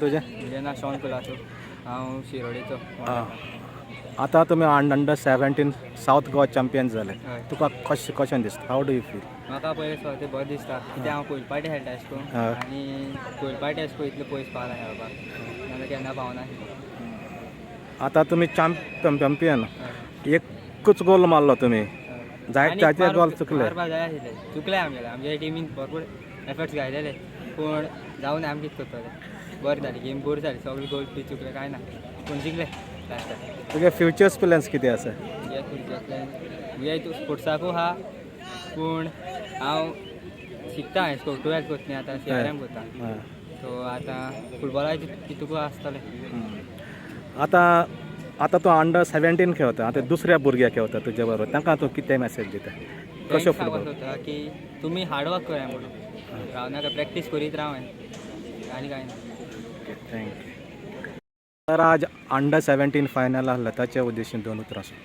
तुजें? म्हजें नांव शॉन कुलासो, हांव शिरोडेचो. आं, आतां तुमी under 17 South Goa champion जाले. हय. तुका कशें कशें दिसता? How do you feel? म्हाका पयलें सुवातेर बरें दिसता, कित्याक हांव पयले पावटी खेळटा अशें करून. हय. आनी पयले पावटी अशें करून इतले पयस पावला खेळपाक, नाजाल्यार केन्ना पावनाशिल्लो. आतां तुमी चॅम्पियन. हय. एकूच गोल मारलो तुमी. हय. जाय आनी जायते गोल चुकले. मारपाक जाय आशिल्ले, चुकले आमगेले. आमच्या टिमीन भरपूर एफर्ट्स घायलेले, पूण जावन आमी कितें करतले? बरें जाली गेम, बोर जाली, सगळे गोल बी चुकले, कांय ना, पूण जिखले लास्टाक. तुगे फ्युचर्स प्लॅन्स कितें आसा? म्हज्या फुडच्या प्लॅन, म्हज्या हितून स्पोर्ट्साकूय आहा, पूण हांव शिकता, अशें करून टुवेल्थ करता न्ही आतां, सीआरएम करता. आं. सो आतां फुटबॉलाचे तितूकूय आसतलें. आतां आतां तूं अंडर 17 खेळता, आतां दुसऱ्या भुरग्याक खेळता तुजे बरोबर, तांकां तूं कितें मॅसेज दिता? कशें तांकां फुटबॉल सांगपाक सोदता की तुमी हार्ड वर्क कराय म्हणून, रावनाका, प्रॅक्टीस करीत राव आनी कांय ना. Okay, thank you. तर आज अंडर 17 फायनल आहलो, ताचे उद्देशून दोन उतरां सांग.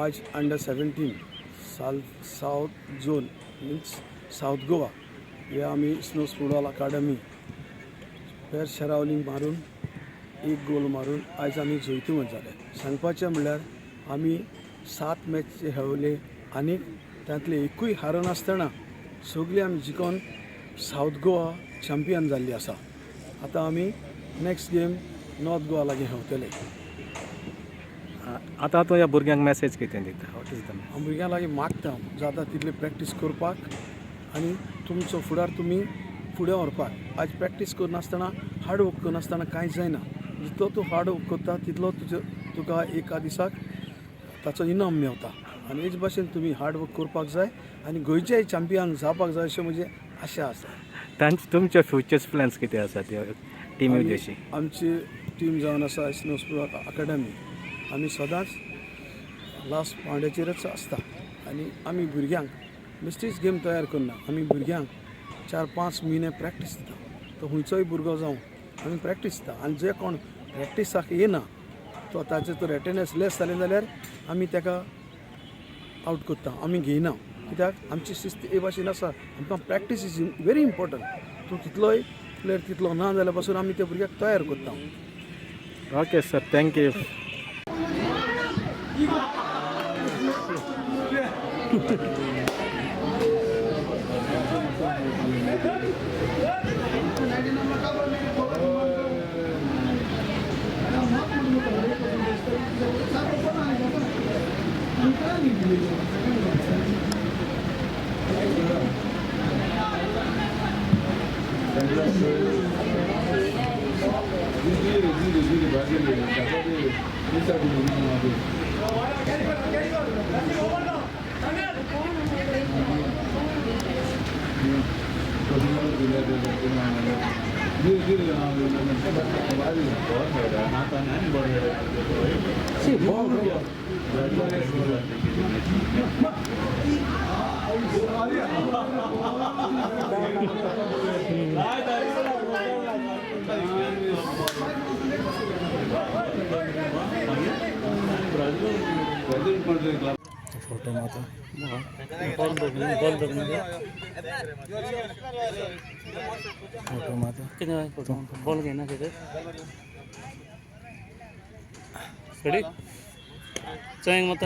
आज अंडर 17 साल south zone means South Goa हे आमी स्नोज फुटबॉल अकाडमी पेर शरावलींग मारून, एक गोल मारून आयज आमी जैतिवंत जाले. सांगपाचें म्हणल्यार आमी 7 मॅच खेळले आनी तांतले एकूय हारनासतना सगळी आमी जिखोन सावथ गोवा चॅम्पियन जाल्ली आसा. आतां आमी नॅक्स्ट गेम नॉर्थ गोवा लागीं खेळटले. आतां तूं ह्या भुरग्यांक मॅसेज कितें दिता? What is the हांव भुरग्यां लागीं मागता जाता तितली प्रॅक्टीस करपाक आनी तुमचो फुडार तुमी फुडें व्हरपाक. आयज प्रॅक्टीस करनासतना, हार्ड वर्क करनासतना कांय जायना. जितलो तूं हार्ड वर्क करता तितलो तुजो तुका एका दिसाक ताचो इनाम मेवता आनी हेच भाशेन तुमी हार्ड वर्क करपाक जाय आनी गोंयचेय चॅम्पियन जावपाक जाय अशें म्हजी आशा आसा. तांचे तुमचे फ्युचर्स प्लॅन्स कितें आसा ते टिमी उद्देशी? आमची टीम जावन आसा स्नो स्पोर्ट अकाडमी. आमी सदांच लास्ट पांवड्याचेरच आसता आनी आमी भुरग्यांक बेश्टीच गेम तयार करना, आमी भुरग्यांक 4-5 म्हयने प्रॅक्टीस दिता. तो खंयचोय भुरगो जावं, आमी प्रॅक्टीस दिता आनी जे कोण प्रॅक्टिसाक येना तो ताचे तर एटेंडन्स लेस जालें जाल्यार आमी ताका आवट करता, आमी घेयना. कित्याक आमची शिस्त हे भाशेन आसा. आमकां प्रॅक्टीस is very important. तूं कितलोय प्लेयर तितलो ना जाल्यार पासून आमी त्या भुरग्याक तयार करता. Okay sir, thank you. Photo माता. फोटो माता. कितने फोटो बॉल गए ना किधर? रेडी, चेंग मत.